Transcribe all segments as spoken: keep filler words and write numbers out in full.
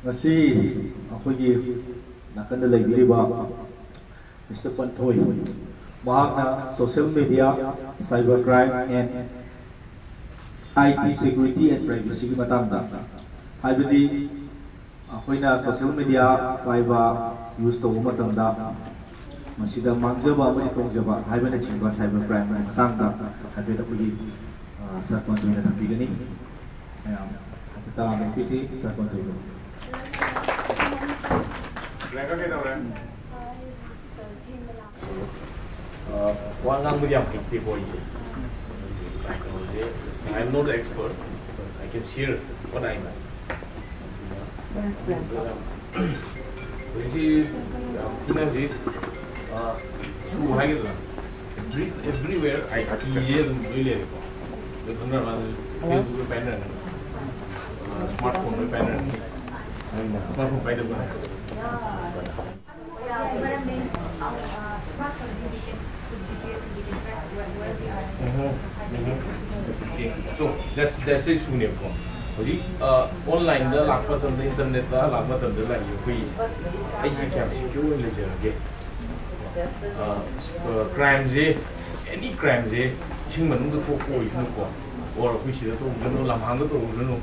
ꯉꯁꯤ ꯑꯩꯈꯣꯏꯒꯤ ꯅꯥꯀꯟꯗ ꯂꯩꯕꯤꯔꯤꯕ ꯃꯤꯁꯇꯔ ꯄꯟꯊꯣꯏ, ꯃꯍꯥꯛꯅ social media, cyber crime and I T security and privacy ꯒꯤ ꯃꯇꯥꯡꯗ, ꯍꯥꯏꯕꯗꯤ ꯑꯩꯈꯣꯏꯅ social media ꯄꯥꯏꯕ, use ꯇꯧꯕ ꯃꯇꯝꯗ ꯃꯁꯤꯗ ꯃꯥꯡꯖꯕ ꯑꯃꯗꯤ ꯇꯣꯡꯖꯕ ꯍꯥꯏꯕꯅꯆꯤꯡꯕ cyber crime ꯒꯤ ꯃꯇꯥꯡꯗ ꯍꯥꯏꯐꯦꯠ ꯑꯩꯈꯣꯏꯒꯤ, ꯑ, ꯁꯥꯔ ꯄꯟꯊꯣꯏꯅ ꯊꯝꯕꯤꯒꯅꯤ꯫ ꯃꯌꯥꯝ ꯍꯥꯏꯐꯦꯠ ꯇꯔꯥꯝꯅ ꯑꯣꯛꯄꯤꯁꯤ, ꯁꯥꯔ ꯄꯟꯊꯣꯏꯕꯨ꯫ ꯂꯩꯀꯥ ꯀꯩꯗꯧꯔꯦ? ꯑ, ꯋꯥ ꯉꯥꯡꯕꯗꯤ ꯌꯥꯝ ꯍꯩꯇꯦꯀꯣ ꯑꯩꯁꯦ꯫ ꯀꯩꯅꯣꯁꯦ, I am not the expert, but I can share what I know. ꯍꯧꯖꯤꯛꯁꯤ ꯌꯥꯝ ꯊꯤꯅ ꯍꯧꯖꯤꯛ, ꯑ, ꯁꯨ ꯍꯥꯏꯒꯗ꯭ꯔꯥ? Every-, everywhere I T ꯁꯦ ꯑꯗꯨꯝ ꯂꯣꯏ ꯂꯩꯔꯦꯀꯣ꯫ ꯂꯣꯏ ꯈꯪꯅꯔ ꯃꯥꯜꯂꯦ꯫ Facebook ꯂꯣꯏ ꯄꯥꯏꯅꯔꯦ꯫ ꯑ, smartphone ꯂꯣꯏ ꯄꯥꯏꯅꯔꯦ꯫ Smartphone ꯄꯥꯏꯗꯕ ꯀꯅꯥ? So, that's, that's a issue ꯅꯦꯕꯀꯣ꯫ ꯍꯧꯖꯤꯛ, ꯑ, online ꯗ ꯂꯥꯛꯄ ꯃꯇꯝꯗ, internet ꯇ ꯂꯥꯛꯄ ꯃꯇꯝꯗ ꯂꯥꯛꯏ ꯑꯩꯈꯣꯏ, ꯑꯩꯁꯦ ꯀꯌꯥꯝ secure ꯑꯣꯏꯅ ꯂꯩꯖꯔꯒꯦ? ꯑ, ꯑ, crime ꯁꯦ, any crime ꯁꯦ ꯏꯁꯤꯡ ꯃꯅꯨꯡꯗ ꯊꯣꯛꯄ ꯑꯣꯏꯁꯅꯨꯀꯣ, or ꯑꯩꯈꯣꯏ ꯁꯤꯗ ꯇꯧꯁꯅꯨ, ꯂꯝꯍꯥꯡꯗ ꯇꯧꯁꯅꯨ,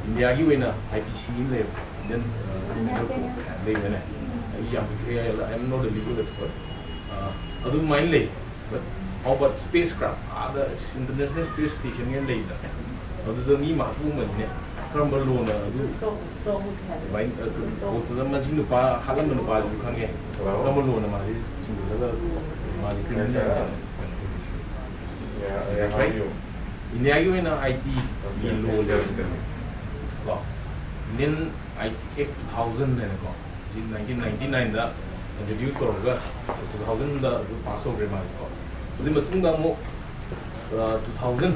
ꯏꯟꯗꯤꯌꯥꯒꯤ ꯑꯣꯏꯅ I P C ꯑꯃ ꯂꯩꯌꯦꯕ, Indian, ꯑ, Criminal Code ꯂꯩꯕꯅꯦ꯫ ꯑꯩ ꯌꯥꯝ, I am not a legal expert꯫ ꯑ, ꯑꯗꯨꯃꯥꯏꯅ ꯂꯩ꯫ But how about spacecraft? ꯑꯥꯗ International Space Station ꯒ ꯂꯩꯗꯅ, ꯑꯗꯨꯗ ꯃꯤ ꯃꯥ ꯊꯣꯛꯑꯝꯕꯅꯤꯅꯦ꯫ ꯀꯔꯝꯕ law ꯅ ꯑꯗꯨ ꯑꯗꯨꯃꯥꯏꯅ, ꯑ, ꯀꯣꯔꯠꯇꯨꯗ ꯃꯁꯤ ꯅꯨꯄꯥ ꯍꯥꯠꯂꯝꯕ ꯅꯨꯄꯥꯗꯨꯁꯨ ꯈꯪꯉꯦ꯫ ꯀꯔꯝꯕ law ꯅ ꯃꯥꯁꯤ ꯆꯤꯡꯈꯠꯂꯒ ꯃꯥꯁꯤ criminal ꯅꯦ? ꯏꯟꯗꯤꯌꯥꯒꯤ ꯑꯣꯏꯅ I T ꯒꯤ law ꯂꯩ꯫ ꯀꯣ? Indian I T Act two thousand ꯍꯥꯏꯅꯀꯣ, ꯍꯧꯖꯤꯛ nineteen ninety nine ꯗ introduce ꯇꯧꯔꯒ two thousand ꯗ ꯑꯗꯨ pass ꯇꯧꯈ꯭ꯔꯦ ꯃꯥꯁꯦꯀꯣ꯫ ꯑꯗꯨꯒꯤ ꯃꯇꯨꯡꯗ ꯑꯃꯨꯛ, ꯑ, two thousand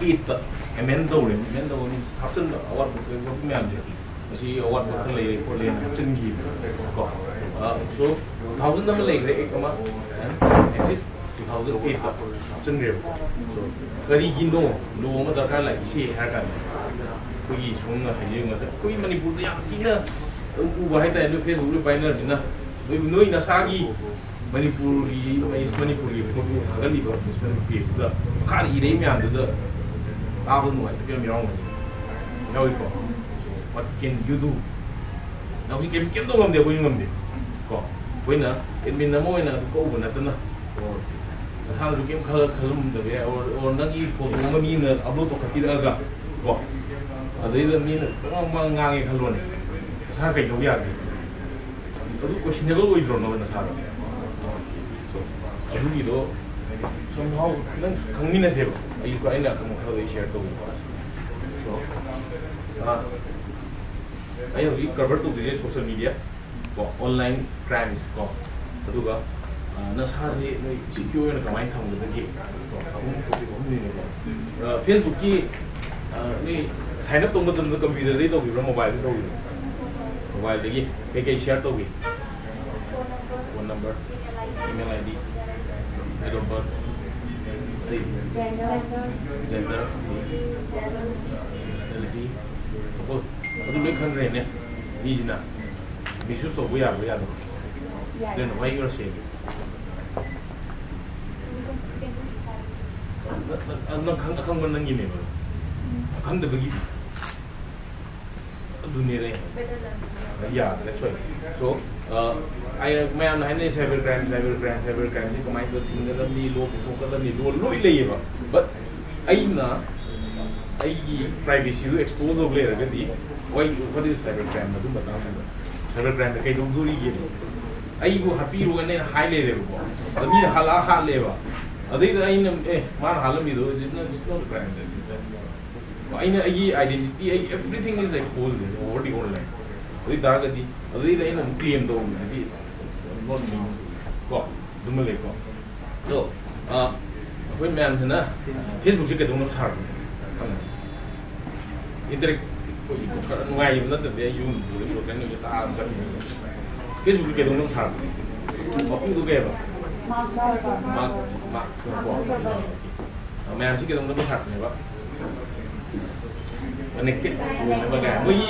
eight ꯇ amend ꯇꯧꯔꯦ꯫ Amend ꯇꯧꯕ means ꯍꯥꯞꯆꯤꯟꯕ, ꯑꯋꯥꯠꯄ ꯃꯌꯥꯝꯁꯦ꯫ ꯃꯁꯤ ꯑꯋꯥꯠꯄ ꯈꯔ ꯂꯩꯔꯦ ꯈꯣꯠꯂꯦꯅ ꯍꯥꯞꯆꯤꯟꯈꯤꯕꯀꯣ꯫ ꯑ, so, two thousand ꯑꯃ ꯂꯩꯈ꯭ꯔꯦ, Act ꯑꯃ, and at least two thousand eight ꯇ ꯍꯥꯞꯆꯤꯟꯈ꯭ꯔꯦꯕꯀꯣ꯫ So, ꯀꯔꯤꯒꯤꯅꯣ law ꯑꯃ ꯗꯔꯀꯥꯔ ꯂꯥꯛꯏꯁꯦ ꯍꯥꯏꯔ ꯀꯥꯟꯗ, ꯑꯩꯈꯣꯏꯒꯤ ꯁꯣꯝꯅ ꯍꯥꯏꯖꯅꯤꯡꯕꯁꯦ, ꯑꯩꯈꯣꯏ ꯃꯅꯤꯄꯨꯔꯗ ꯌꯥꯝ ꯊꯤꯅ ꯑꯗꯨꯝ ꯎꯕ ꯍꯥꯏꯇꯥꯔꯦ, ꯅꯣꯏ Facebook ꯂꯣꯏ ꯄꯥꯏꯅꯔꯕꯅꯤꯅ, ꯅꯣꯏ, ꯅꯣꯏ ꯅꯁꯥꯒꯤ ꯃꯅꯤꯄꯨꯔꯒꯤ, Miss ꯃꯅꯤꯄꯨꯔꯒꯤ ꯐꯣꯇꯣ ꯊꯥꯒꯠꯂꯤꯕ Miss ꯃꯅꯤꯄꯨꯔ ꯄꯦꯖꯇꯨꯗ ꯃꯈꯥꯗ ꯏꯔꯛꯏ ꯃꯌꯥꯝꯗꯨꯗ ꯇꯥꯕ ꯅꯨꯡꯉꯥꯏꯇꯕ ꯌꯥꯝ ꯌꯥꯎꯔꯝꯒꯅꯤ, ꯌꯥꯎꯏꯀꯣ? What can you do? ꯅꯪ ꯍꯧꯖꯤꯛ ꯀꯩꯝ, ꯀꯩꯝ ꯇꯧ ꯉꯝꯗꯦ, ꯑꯩꯈꯣꯏꯁꯨ ꯉꯝꯗꯦ ꯀꯣ꯫ ꯑꯩꯈꯣꯏꯅ admin ꯑꯃ ꯑꯣꯏꯅ ꯑꯗꯨ ꯀꯧꯕ ꯅꯠꯇꯅ, or ꯅꯁꯥꯅꯁꯨ ꯀꯩꯝ ꯈꯜꯂ-, ꯈꯜꯂꯝꯗꯕ ꯌꯥꯏ, or, or ꯅꯪꯒꯤ ꯐꯣꯇꯣ ꯑꯃ ꯃꯤ ꯑꯃꯅ upload ꯇꯧꯈꯠꯄꯤꯔꯛꯑꯒ ꯀꯣ, ꯑꯗꯩꯗ ꯃꯤꯅ ꯄꯉꯥꯡ ꯃꯉꯥꯡ ꯉꯥꯡꯉꯦ ꯈꯜꯂꯣꯅꯦ, ꯅꯁꯥ ꯀꯩꯗꯧ ꯌꯥꯒꯦ? ꯑꯗꯨ questionable ꯑꯣꯏꯗ꯭ꯔꯣ ꯅꯪ ꯅꯁꯥꯗ? ꯑꯗꯨꯒꯤꯗꯣ somehow ꯈꯤꯇꯪ ꯈꯪꯃꯤꯟꯅꯁꯦꯕ꯫ ꯑꯩꯁꯨ, ꯑꯩꯅ ꯑꯈꯪꯕ ꯈꯔꯗ ꯑꯩ share ꯇꯧꯒꯦꯀꯣ꯫ ꯑꯗꯣ, ꯑꯥ, ꯑꯩ ꯍꯧꯖꯤꯛ cover ꯇꯧꯗꯣꯏꯁꯦ social media ꯀꯣ, online crimes ꯀꯣ, ꯑꯗꯨꯒ, ꯑ, ꯅꯁꯥꯁꯦ ꯅꯣꯏ secure ꯑꯣꯏꯅ ꯀꯃꯥꯏꯅ ꯊꯝꯒꯗꯒꯦ ꯀꯣ, ꯑꯍꯨꯝ, topic ꯑꯍꯨꯝꯅꯤꯅꯦꯀꯣ꯫ ꯑ, Facebook ꯀꯤ, ꯑ, ꯅꯣꯏ sign up ꯇꯧꯕ ꯃꯇꯝꯗ computer ꯗꯒꯤ ꯇꯧꯈꯤꯕ꯭ꯔꯥ, mobile ꯗꯒꯤ ꯇꯧꯈꯤꯕ꯭ꯔꯥ? Mobile ꯗꯒꯤ꯫ ꯀꯩꯀꯩ share ꯇꯧꯈꯤ? Phone number, email ID, date of birth, ꯑꯇꯩ? Gender, nationality, suppose ꯑꯗꯨ ꯂꯣꯏ ꯈꯪꯈ꯭ꯔꯦꯅꯦ ꯃꯤꯁꯤꯅ꯫ Misuse ꯇꯧꯕ ꯌꯥꯕ꯭ꯔꯥ ꯌꯥꯗꯕ꯭ꯔꯥ? ꯌꯥꯏ꯫ Then why you are sharing? ꯅꯪ, ꯅꯪ, ꯅꯪ ꯈꯪ-, ꯑꯈꯪꯕ ꯅꯪꯒꯤꯅꯦꯕ꯫ ꯈꯪꯗꯕꯒꯤ꯫ ꯑꯗꯨꯅꯦ ꯑꯩ꯫ Yeah, that's right. So, uh, ꯑꯩ, ꯃꯌꯥꯝꯅ ꯍꯥꯏꯅꯩ cyber crime, cyber crime, cyber crime ꯁꯤ ꯀꯃꯥꯏꯅ ꯇꯧꯔ ꯊꯤꯡꯒꯗꯕꯅꯤ, law ꯄꯨꯊꯣꯛꯀꯗꯕꯅꯤ, law ꯂꯣꯏ ꯂꯩꯌꯦꯕ꯫ But ꯑꯩꯅ ꯑꯩꯒꯤ privacy ꯗꯨ expose ꯇꯧ ꯂꯩꯔꯒꯗꯤ, why, what is cyber crime? ꯑꯗꯨ ꯃꯇꯥꯡꯗ cyber crime ꯗ ꯀꯩꯗꯧꯗꯣꯔꯤꯒꯦ? ꯑꯩꯕꯨ ꯍꯥꯠꯄꯤꯔꯣꯅ ꯑꯩꯅ ꯍꯥꯏ ꯂꯩꯔꯦꯕꯀꯣ꯫ ꯑꯗ ꯃꯤꯅ ꯍꯥꯠꯂꯛꯑ ꯍꯥꯠꯂꯦꯕ꯫ ꯑꯗꯩꯗ ꯑꯩꯅ, "ꯑꯦ, ꯃꯥꯅ ꯍꯥꯠꯂꯝꯃꯤꯗꯣ is not, is not a crime." ꯑꯩꯅ ꯑꯩꯒꯤ identity, ꯑꯩ everything is exposed over the online. ꯑꯗꯨ ꯑꯣꯏ ꯇꯥꯔꯒꯗꯤ ꯑꯗꯨꯗꯩꯗ ꯑꯩꯅ ꯑꯃꯨꯛ claim ꯇꯧꯕꯗꯨꯗꯤ not me ꯀꯣ, ꯑꯗꯨꯃ ꯂꯩꯀꯣ꯫ ꯑꯗꯣ, ꯑ, ꯑꯩꯈꯣꯏ ꯃꯌꯥꯝꯁꯤꯅ Facebook ꯁꯦ ꯀꯩꯗꯧꯅꯕ ꯁꯥꯔꯛꯄꯅꯣ ꯈꯪꯉꯦ꯫ Interact, ꯑꯩꯈꯣꯏꯒꯤ ꯈꯔ ꯅꯨꯡꯉꯥꯏꯕ ꯅꯠꯇ꯭ꯔꯗꯤ ꯑꯩ ꯌꯨꯝ ꯄꯨꯔꯒ ꯀꯩꯅꯣ ꯇꯥꯔ ꯆꯠꯈꯤꯅꯤ꯫ Facebook ꯁꯦ ꯀꯩꯗꯧꯅꯕ ꯁꯥꯔꯛꯄꯅꯣ? ꯃꯄꯨꯗꯣ ꯀꯩ ꯍꯥꯏꯕ? Mark, Mark, ꯀꯣ꯫ ꯃꯌꯥꯝꯁꯤ ꯀꯩꯗꯧꯅꯕ ꯁꯥꯔꯛꯄꯅꯦꯕ? ꯀꯅꯦꯛꯇꯦꯠ ꯑꯣꯏꯅꯕ ꯀꯥꯏ ꯃꯣꯏꯒꯤ